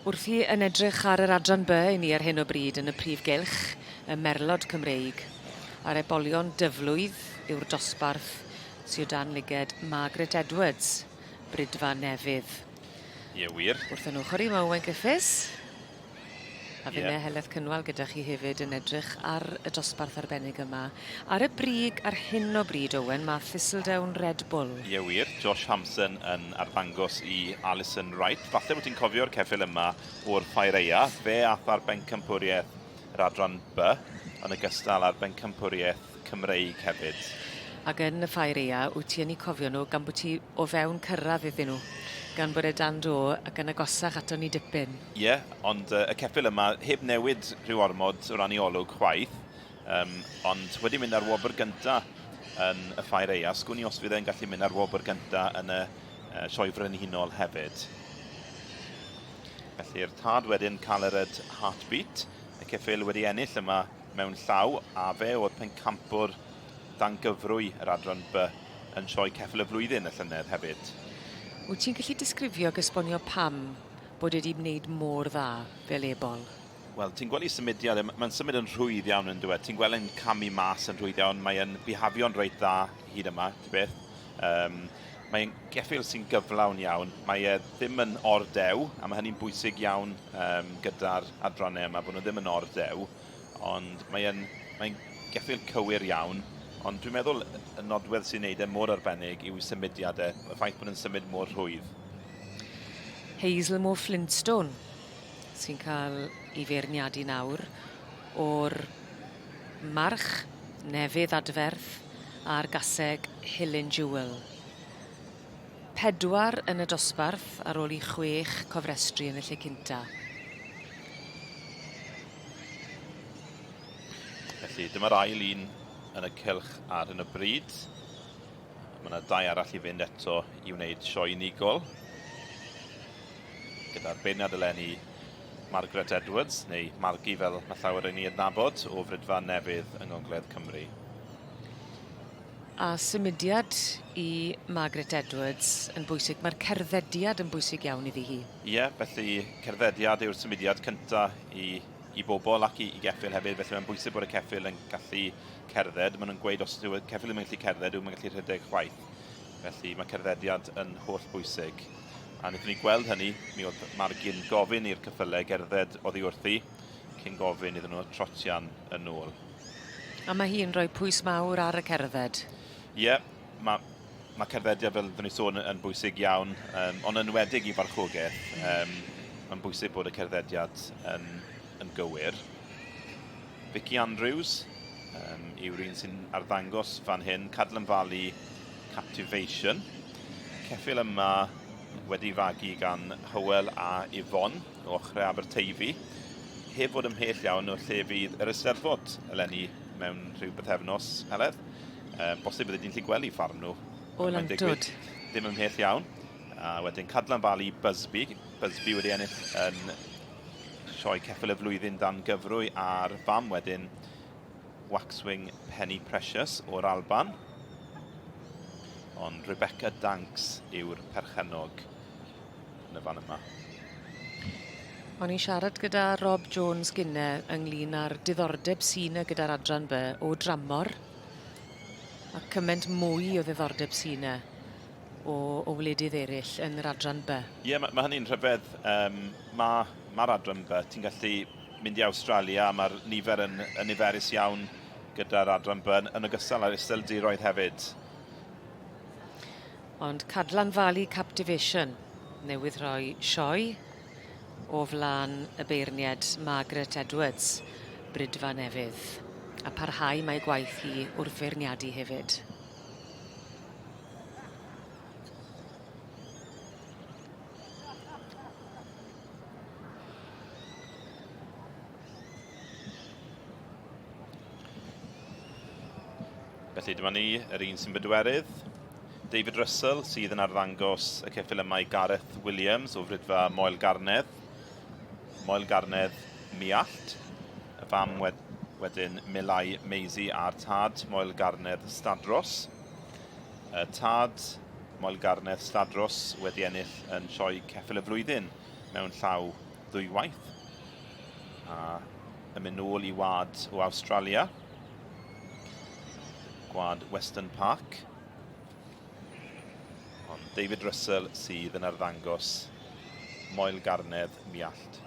Wrthi yn edrych ar yr adran B i ni ar hyn o bryd yn y prif gylch, y Merlod Cymreig, a'r ebolion dyflwydd yw'r dosbarth sy o dan lyged Margaret Edwards, Brydfa Nefydd. Ie wir. Wrth yn ochr i mae Owen Griffiths. A finne yeah. Heledd Cynwal gyda chi hefyd yn edrych ar y dosbarth arbennig yma. Ar y brig ar hyn o bryd, Owen, mae Thistledown Red Bull. Ie yeah, wir, Josh Hampson yn arddangos i Alison Wright. Falle bod ti'n cofio'r ceffyl yma o'r Ffair Eia. Fe ath ar bencampwriaeth yr adran B, yn ogystal â'r bencampwriaeth Cymreig hefyd. Ac yn y Ffair Aea, wyt ti yn eu cofio nhw gan bod ti o fewn cyrraedd iddyn nhw, gan bod e dan do ac yn agosach ato ni dipyn? Ie, ond y ceffyl yma heb newid rhyw ormod o ran ei olwg chwaith, um, ond wedi mynd ar wobr gynta yn y Ffair Aea. Sgwn i os fydd e'n gallu mynd ar wobr gynta yn y uh, Sioe Frenhinol hefyd. Felly'r tad wedyn Calered Heartbeat, y ceffyl wedi ennill yma mewn llaw, a fe oedd pencampwr dan gyfrwy yr adran B yn Sioe Ceffyl y Flwyddyn y llynedd hefyd. Wyt ti'n gallu disgrifio ac esbonio pam bod e 'di wneud mor dda fel ebol? Wel, ti'n gweld ei symudiad e, mae'n symud yn rhwydd iawn yn dweud. Ti'n gweld e'n camu mas yn rhwydd iawn, mae'n bihafio'n reit dda hyd yma, ti beth. Um, mae'n geffyl sy'n gyflawn iawn, mae e ddim yn ordew, a mae hynny'n bwysig iawn um, gyda'r adrannau yma, bod nhw ddim yn ordew. Ond mae e'n mae'n geffyl cywir iawn, ond dwi'n meddwl y nodwedd sy'n neud e mor arbennig yw symudiad e, y ffaith bod e'n symud mor rhwydd. Hazelmore Flintstone sy'n cael ei feirniadu nawr o'r march nefydd adferth a'r gaseg Helen Jewell. Pedwar yn y dosbarth ar ôl i chwech cofrestru yn y lle cynta. Felly dyma'r ail un yn y cylch ar hyn o bryd. Mae yna dau arall i fynd eto i wneud sioe unigol. Gyda'r beirniad eleni Margaret Edwards, neu Margie fel mae llawer yn ei adnabod, o Fridfa Nefydd yng Ngogledd Cymru. A symudiad i Margaret Edwards yn bwysig. Mae'r cerddediad yn bwysig iawn iddi hi. Ie, felly cerddediad yw'r symudiad cyntaf i, i bobl ac i, i geffyl hefyd, felly mae'n bwysig bod y ceffyl yn gallu cerdded. Maen nhw'n gweud os yw y ceffyl ddim yn gallu cerdded, yw'n gallu rhedeg chwaith. Felly mae cerddediad yn holl bwysig. A wnaethon ni gweld hynny, mi oedd Margin gofyn i'r ceffylau gerdded oddi wrthi cyn gofyn iddyn nhw trotian yn ôl. A mae hi'n rhoi pwys mawr ar y cerdded. Ie, yeah, mae ma cerddediad, fel ddyn ni sôn, yn bwysig iawn, um, ond yn enwedig i farchogaeth. Um, mae'n bwysig bod y cerddediad yn, yn gywir. Vicky Andrews um, yw'r un sy'n arddangos fan hyn, Cadlan Valley Captivation. Ceffyl yma wedi fagu gan Hywel a Yvonne o ochrau Aberteifi, heb fod ymhell iawn o lle fydd yr Eisteddfod eleni mewn rhyw bythefnos, Heledd. Um, bosib bydde di'n lli gweld i ffarm nhw. O Lantwd. Ddim ymhell iawn. A wedyn Cadlan Valley Busby. Busby wedi ennill yn sioe ceffyl y flwyddyn dan gyfrwy a'r fam wedyn Waxwing Penny Precious o'r Alban. Ond Rebecca Danks yw'r perchennog yn y fan yma. O'n i'n siarad gyda Rob Jones gynne ynglyn â'r diddordeb sy 'na gyda'r adran By o dramor. A cyment mwy o ddiddordeb sy 'na o o wledydd eryll yn yr adran By. Ie, ma' ma' hynny'n rhyfedd. Yym ma' ma'r adran By, ti'n gallu mynd i Awstralia, ma'r nifer yn yn niferus iawn gyda'r adran By, yn ogystal â'r Iseldiroedd hefyd. Ond Cadlan Valley Captivation newydd rhoi sioe o flaen y beirnied Margaret Edwards, Brydfa Nefydd. A parhau mae gwaith hi wrth feirniadu hefyd. Felly dyma ni, yr un sy'n bedwerydd. David Russell sydd yn arddangos y ceffyl yma i Gareth Williams o Fridfa Moel Garnedd. Moel Garnedd Miallt. Y fam wed wedyn Milai Maisie a'r tad Moel Garnedd Stadros. Y tad Moel Garnedd Stadros wedi ennill yn sioe ceffyl y flwyddyn mewn llaw ddwywaith. A yn mynd nôl i wad o Awstralia. Gwad Western Park. Ond David Russell sydd yn arddangos Moel Garnedd Miallt.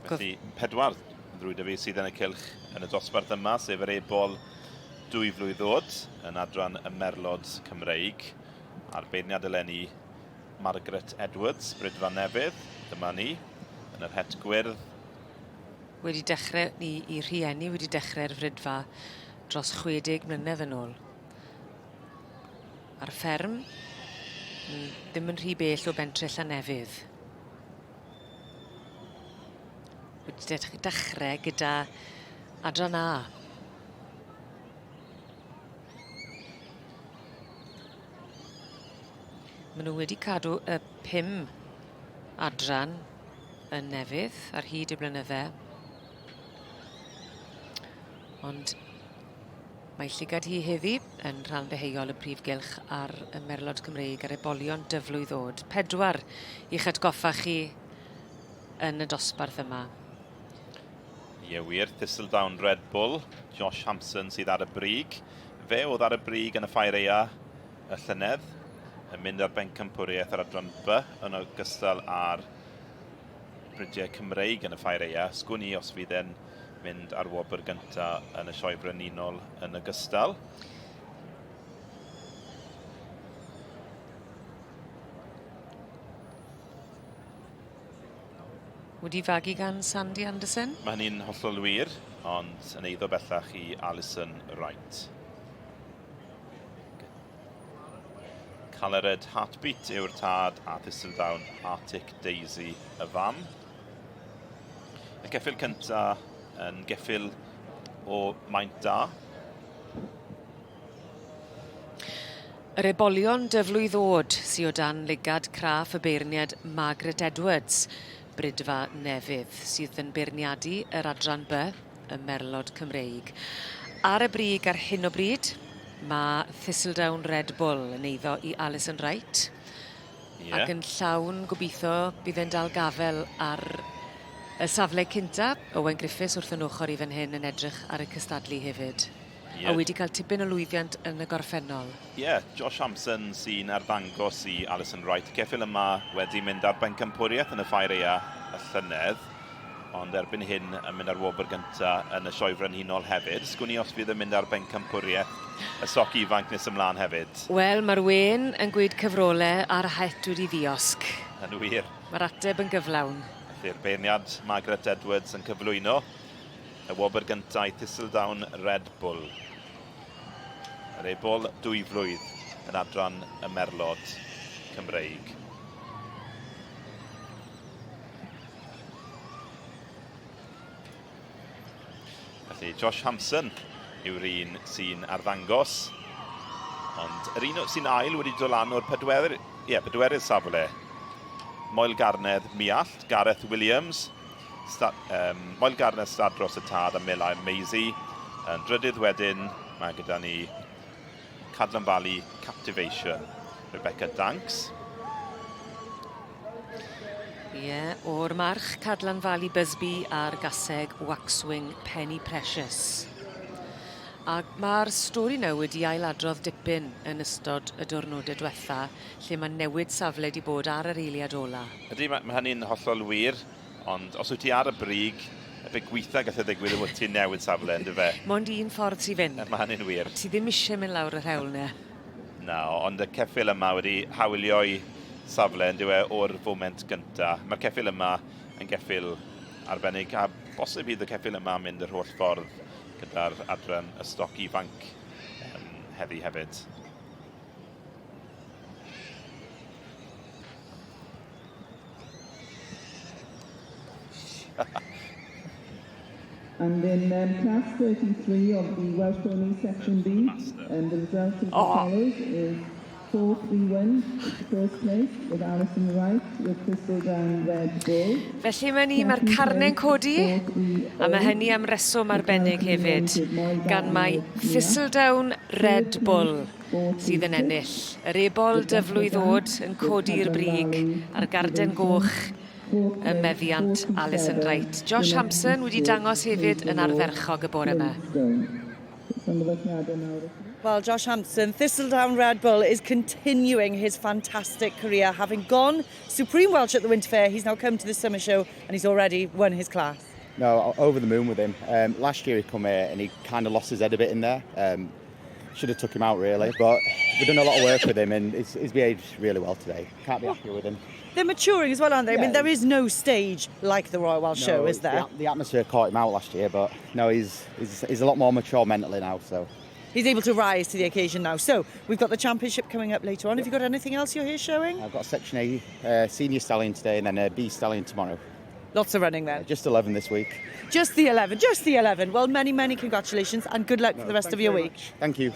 Felly, pedwar ddrwy dy fi sydd yn y cylch yn y dosbarth yma, sef yr ebol dwy flwydd ddod yn adran y Merlod Cymreig a'r beirniad eleni Margaret Edwards, Brydfa Nefydd. Dyma ni, yn yr het gwyrdd. Wedi dechrau, ni i rhieni wedi dechrau'r Frydfa dros 60 mlynedd yn ôl. Ar fferm, ddim yn rhy bell o bentre Llanefydd. Wedi dechrau gyda adran A. Maen nhw wedi cadw y pum adran yn Nefydd ar hyd y blynydde. Ond mae llygad hi heddi yn rhan ddeheuol y prif gylch ar y Merlod Cymreig a'r ebolion dyflwydd ddod. Pedwar i'ch atgoffa chi yn y dosbarth yma. Ie wir, Thistledown Red Bull, Josh Hampson sydd ar y brig. Fe oedd ar y brig yn y Ffair Ea y llynedd, yn mynd ar bencampwriaeth yr adran B yn ogystal â'r bridiau Cymreig yn y Ffair Ea. Sgwn i os fydd e'n mynd ar wobr gynta yn y Sioe Frenhinol yn ogystal. Wedi fagu gan Sandy Anderson? Mae hynny'n hollol wir, ond yn eiddo bellach i Alison Wright. Calered Heartbeat yw'r tad a Thistledown Arctic Daisy y fam. Y ceffyl cynta yn geffyl o maint da. Yr ebolion dyflwydd ddod sy o dan lygad craff y beirniad Margaret Edwards, Brydfa Nefydd, sydd yn beirniadu yr adran B y Merlod Cymreig. Ar y brig ar hyn o bryd, mae Thistledown Red Bull yn eiddo i Alison Wright. Yeah. Ac yn llawn gobeithio bydd e'n dal gafel ar y safle cynta. Owen Griffiths wrth yn ochr i fan hyn yn edrych ar y cystadlu hefyd. Yeah. A wedi cael tipyn o lwyddiant yn y gorffennol. Ie, yeah, Josh Hampson sy'n arddangos i Alison Wright. Ceffyl yma wedi mynd ar bencampwriaeth yn y Ffair Ea y llynedd, ond erbyn hyn yn mynd ar wobr gynta yn y Sioe Frenhinol hefyd. Sgwn i os fydd yn mynd ar bencampwriaeth y soc ifanc nes ymlaen hefyd. Wel, mae'r wên yn gweud cyfrole a'r het wedi ddiosg. Yn wir. Mae'r ateb yn gyflawn. Felly'r beirniad Margaret Edwards yn cyflwyno y wobr gyntaf i Thistledown Red Bull. Yr ebol dwyflwydd yn adran y Merlod Cymreig. Felly Josh Hampson yw'r un sy'n arddangos. Ond yr un sy'n ail wedi dod lan o'r pedwerydd, ie, pedwerydd safle. Moel Garnedd Miallt, Gareth Williams. Sta, um, Moel Garnedd Stadros y tad a Mela Maisie. Yn drydydd wedyn, mae gyda ni Cadlan Valley Captivation, Rebecca Danks. Ie, yeah, o'r march Cadlan Valley Busby a'r gaseg Waxwing Penny Precious. A mae'r stori nawr wedi ailadrodd dipyn yn ystod y diwrnodau diwetha, lle mae newid safle wedi bod ar yr eiliad ola. Ydy, mae, mae hynny'n hollol wir, ond os wyt ti ar y brig, y beth gweitha gallu ddigwydd yw bod ti'n newid safle, ynddo fe? Mond un ffordd sy'n fynd. Mae hynny'n wir. Ti ddim eisiau mynd lawr yr hewl ne? Na, ond y ceffyl yma wedi hawlio'i safle yn dyw e o'r foment gynta. Mae'r ceffyl yma yn geffyl arbennig a bosib bydd y ceffyl yma yn mynd yr holl ffordd gyda'r adran y stoc ifanc um, heddi hefyd. And in class 33 of the Welsh Pony Section B, the result of the oh. follows is 4-3-1 first place with Alison Wright with Thistledown Red Bull. Felly mae ni, mae'r carnau'n codi, a mae hynny am reswm arbennig hefyd, gan mai Thistledown Red Bull. sydd yn ennill. Yr ebol dyflwydd oed yn codi'r brig a'r garden goch ym meddiant Alison Wright. Josh Hampson wedi dangos hefyd yn ardderchog y bore yma. Llongyfarchiadau mawr i chi. Well, Josh Hampson, Thistledown Red Bull is continuing his fantastic career, having gone Supreme Welsh at the Winter Fair. He's now come to the Summer Show and he's already won his class. No, over the moon with him. Last year he come here and he kind of lost his head a bit in there. Should have took him out, really, but we've done a lot of work with him and he's behaved really well today. Can't be happier with him. They're maturing as well, aren't they? I mean, there is no stage like the Royal Welsh Show, No, is there? The atmosphere caught him out last year, but no, he's a lot more mature mentally now. So He's able to rise to the occasion now. So we've got the championship coming up later on. Have you got anything else you're here showing? I've got Section A senior stallion today and then a B stallion tomorrow. Lots of running then. Just 11 this week. Just the 11, just the 11. Well, many, many congratulations and good luck for the rest Thank of you your very week. much. Thank you.